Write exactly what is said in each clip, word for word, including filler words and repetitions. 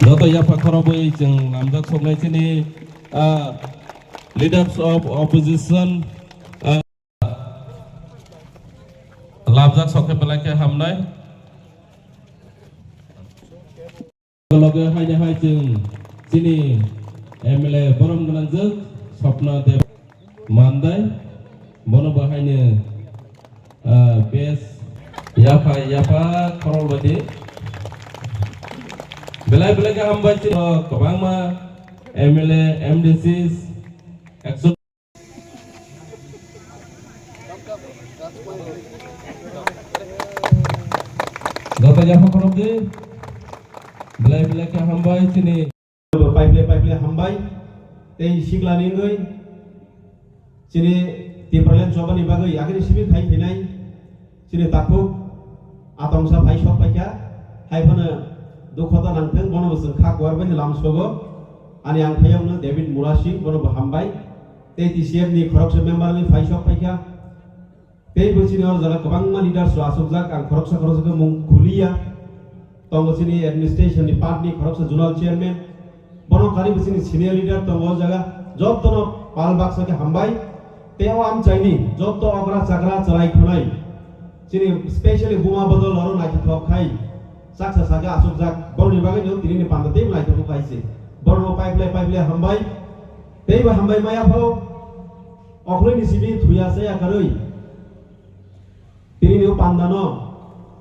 Joto yapha khorobwi chwng lamjak soknai chini, ah, leaders of opposition, ah, lamjak sokhe belai khe hamnai. Loge haini hai chwng chini M L A borom gwnangjak Swapna Deb Mandai, bono bo haino, ah, best yapha, yapha khorol baidi. Belai belai khe hambai chini kwbangma M L A, M D Cs, action. Joto yapha khorokdi. Belai belai khe hambai chini. Paiple paiple hambai. Tei sikla ningwi chini Tipraland chobani bagwi agini simi khai phinai chini takhuk atongsa phai sok phaikha. Hai phano dukho ta nangthang, bono bo chwng kha kuar bai lam sogo. Ani ang phayokno David Murasing, bono bo hambai. Tei T C F ni khoroksa member ni phai sok phaikha. Tei bo chini oro jaga kwbangma leaders rok asokjak, ang khoroksa khoroksa khe mung khuliya. Tongo chini administration ni part ni khoroksa zonal chairman. Bono kari bo chini senior leader tongo o jaga. Jotono pal baksa khe hambai. Tei o amchaini joto okra chakra chwrai khwnai. Chini specially buma bodol oro naithothok khai. Saksa sakha asokjak. Boroni bagwi no tini ni panda tei naithothok khai se. Borno paiple paiple hambai. Tei bo hambai maya pho. Okhloini simi thuya saya karwi. Tini ni o panda no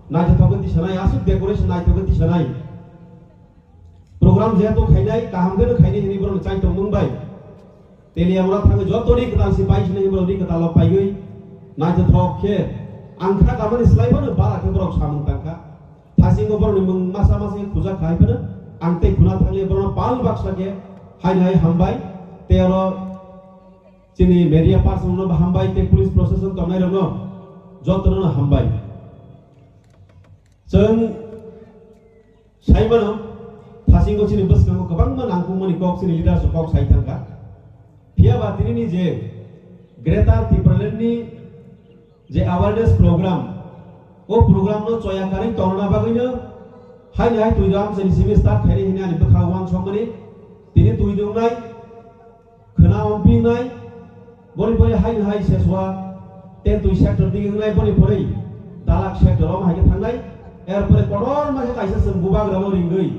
naithothok khe tisanai, aswk decoration naithothok khe tisanai. Program jehetu khainai, kaham khe no khainai hwnwi borok chai tongmung bai. Teliamura thangwi jotoni kwtal si pai sinai borok ni kwtal o paiwi naithothok khe ang kha kamani slai phano bara khe borok samung tangkha. Thasingo borok ni mung masa masa khe khujak khai phano ang tei khuna thangwi borok pal baksa khe hai hai hambai tei oro chini media person no hambai tei police protection tongnai rok no jotono no hambai. Chwng sai mano, thasingo chini bwskango kwbangma nangkukmani kok chini leaders rok kok sai thangkha. Phiya ba tini ni je Greater Tipraland ni je awareness program, o program no choya karwi tongna bagwi no hai hai twi ram chini simi start khairi hini ani bwkha wan sokmani tini twi dungnai. Khwna ompingnai, boni pore hai hai seswa, ten twi sector digi wngnai, boni pore dalak sector om hai khe thangnai, er pore kotor ma khe kaisa chwng bubagra no ringwi,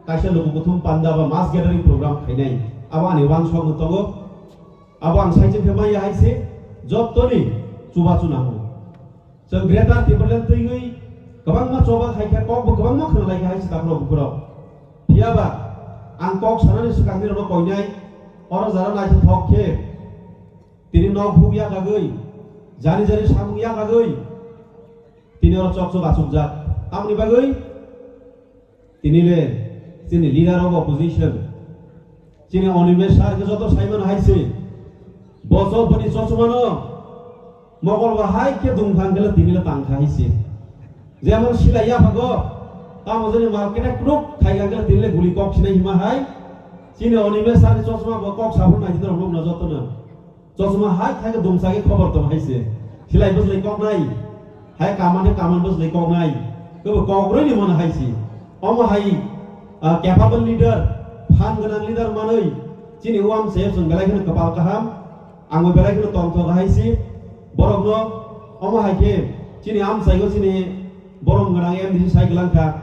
kaisa luku kuthum panda ba mass gathering program khainai, abo ani uansuk tongo, abo ang sai chwng khe maya hai se, jottoni chubachu nango. Chwng Greater Tipraland twiwi kwbangma choba khai kha, kokbo kwbangma khwnalai kha hai se takhurok bukhurok. Phiya ba ang kok sanani swkang nirokno koinai, oro jara naithothok khe tini nok huk yakagwi, jani jani samung yakagwi tini oro chok chok achukjak. Tamoni bagwi? Tini le chini leader of opposition, chini Animesh sir khe joto sai mano hai se. Bo joto boni chosma no mokol ba hai khe dungthang khe le tini le tangkha hai se. Jemon silai yaphago, tamo jani mal kene kruk khai kha khe le tini le guli kok sinai hima hai. Chini Animesh sir ni chosma bo kok sabun nai jidor nuk na joto no. Chosma hai khai khe dungsa khe khobor tong hai se. Silai bwslai kok nai. Hai kaman khe kaman bwslai kok nai. Kebo kok rwi ni mano hai se. Omo hai, ah, capable leader, phan gwnang leader manwi chini uam se chwng belai kheno kwpal kaham. Ang bo belai kheno tongthok hai se. Borokno omo hai khe chini amchaigo chini borom gwnang M D C sai gwlang kha.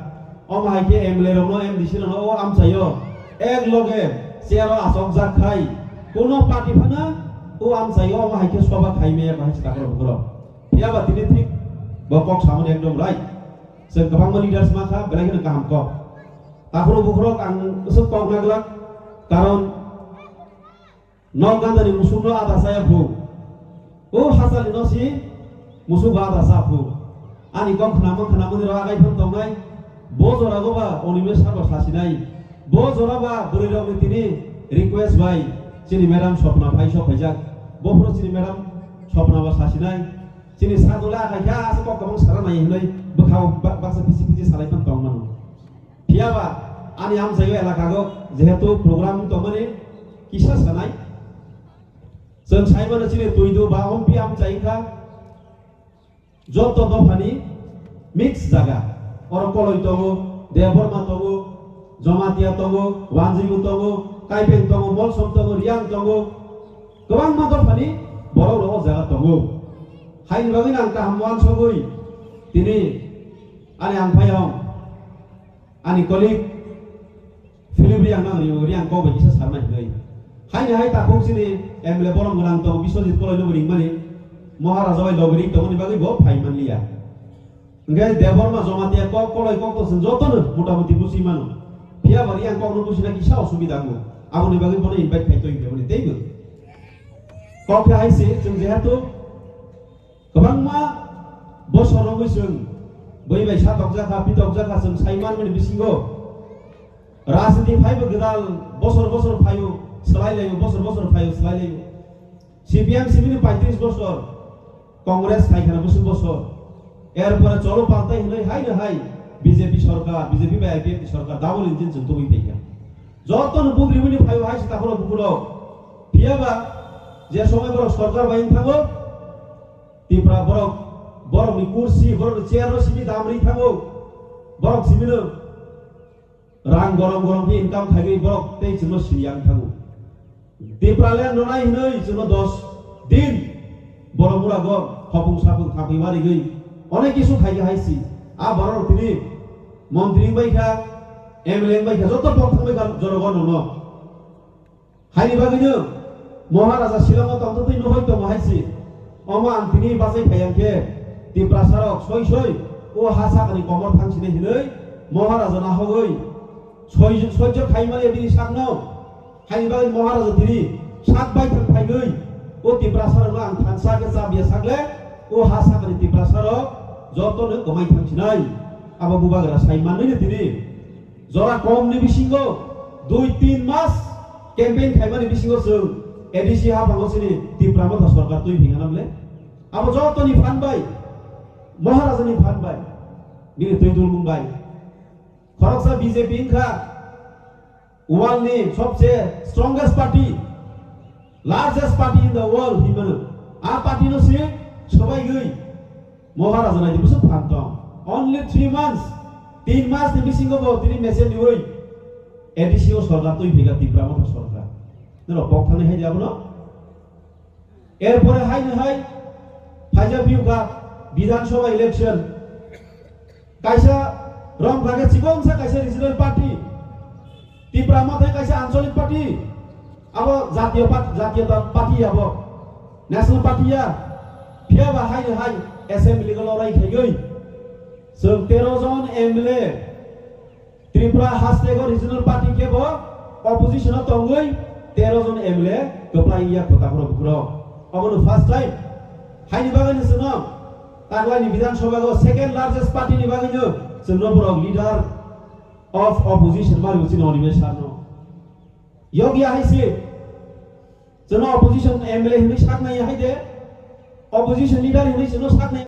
Omo hai khe M L A rokno, M D C rokno o amchaio ek loge chair o achokjak khai, kuno party phano o amchaio omo hai khe soba khai maya hai se takhurok bukhurok. Phiya ba tini thik bo kok samani ekdom right. Chwng kwbangma leaders ma kha, belai kheno kaham kok. Takhurok bukhurok ang aswk kok na glak, karon nok gandani musukno ada saya phu. O hachal ni nosi musuk ba ada sa phu. Ani kok khnamo khnamo ni ragai phun tongnai. Bo jora go ba Animesh sabo sasinai. Bo jora ba bwrwi rok ni tini request bai chini madam Swapna phai sok phaijak. Bo phuru chini madam Swapna ba sasinai. Chini sa dole akai kha asa kok kabang sara nai hinoi bwkhao ba-, baksa pisi pisi salai phun tong mano. Phiya ba ani amchaio elaka go jehetu program tongmani kisa sanai. Chwng sai mano chini Tuidu ba ompi amchai kha joto dophani mix jaga. Oro Koloi tongo, Debbarma tongo, Jamatia tongo, Wanjibo tongo, Kaipeng tongo, Molsom tongo, Riang tongo, kwbangma dophani borok rok o jaga tongo. Haini bagwi ang kaham uansugwi tini ani ang phaiyong, ani colleague Philip Riang nang rio, Riang kok bai kisa sarna hinwi. Haini hai takhuk chini M L A bolong gwnang tongo, Biswajit Koloi no bo ringmani, Maharaja bai logri tongoni bagwi bo phai manliya. Hingke Debbarma Jamatia kok koloi kok to chwng jotono motamuti buji mano. Phiya ba Riang kokno bujina kisa osubida wngo. Aboni bagwi bono invite khai tongwi phai mani teibo. Kok khe hai se chwng jehetu kwbangma bosor romwi chwng bui bai satokjakha, pitokjakha chwng sai manmani bisingo rajniti phaibo gwdal bosor bosor phaio swlai laio, bosor bosor phaio swlai laio. C P M C P ni paitris bosor, Congress khai khana bwswk bosor. Erpore cholo paltai hinwi hai no hai B J P sorkar, B J P bai I P F ni sorkar double engine chwng tubui phaikha. Joto no budri bini phaio hai sita khoro bukurok. Phiya ba je somoi borok sorkar bai wng thango, Tipra borok, borok ni kursi, borok ni chair no simi dam ri thango. Borok simi no rang gorong gorong khe income khaigwi borok tei chwngno sini yang thango. Tipraland rwnai hinwi chwngno dos din borok mura go hopung sapung thapwi warigwi onek kisu khaigwi hai si. A borok tini montri wngbai kha, M L A wngbai kha, joto pok thangbai kha jorogo nono. Haini bagwino Maharaja Shillongo tongtwtwi nuhoi tongo hai si. Omo ang tini bachai phai ang khe Tiprasarok soi soi o ha sakani komor thang sini hinwi Maharaja nahogwi soi-, soijo khai manya bini sakno. Haini bagwi Maharaja tini sak bai thang phaigwi o Tiprasarokno ang thansa khe chabiya sakle o ha sakani Tiprasarok jotono kwmai thang sinai. Abo bubagra sai manwino tini jora komni bisingo dui tin mas campaign khaimani bisingo chwng A D C haphango chini Tipra Motha sorkar twi phingana bole. Abo jotoni phan bai, Maharajani phan bai, bini twi dulmung bai. Khoroksa B J P wngkha world ni sobse strongest party, largest party in the world hinmano. A party no se sobaigwi Maharaja nai bwswk phan tong. Only three months, tin mas ni bisingo bo tini mesen niwi A D C o sorkar twi phika Tipra Motha sorkar. Nero pok thani hai di abono. Erpore hai ni hai phaija phiyuka Bidhan Sabha election. Kaisa rong kage chibongsa kaisa regional party. Tipra Motha kaisa anchalik party. Abo jatiyo pat-, jatiyo ta-, party abo. National party ya. Phiya ba hai ni hai assembly go lorai khaigwi. Chwng tero jon M L A Tripura haste go regional party kebo opposition o tongwi tero jon M L A kwplai ya kota khoro bukhuro. Obo no first time. Haini bagwi no chwngno taglani Bidhan Sabha go second largest party ni bagwi no chwngno borok leader of opposition mari uchi no Animesh Sir no. Yogya hai se. Chwngno opposition M L A hinwi saknai hai de. Opposition leader hinwi chwngno saknai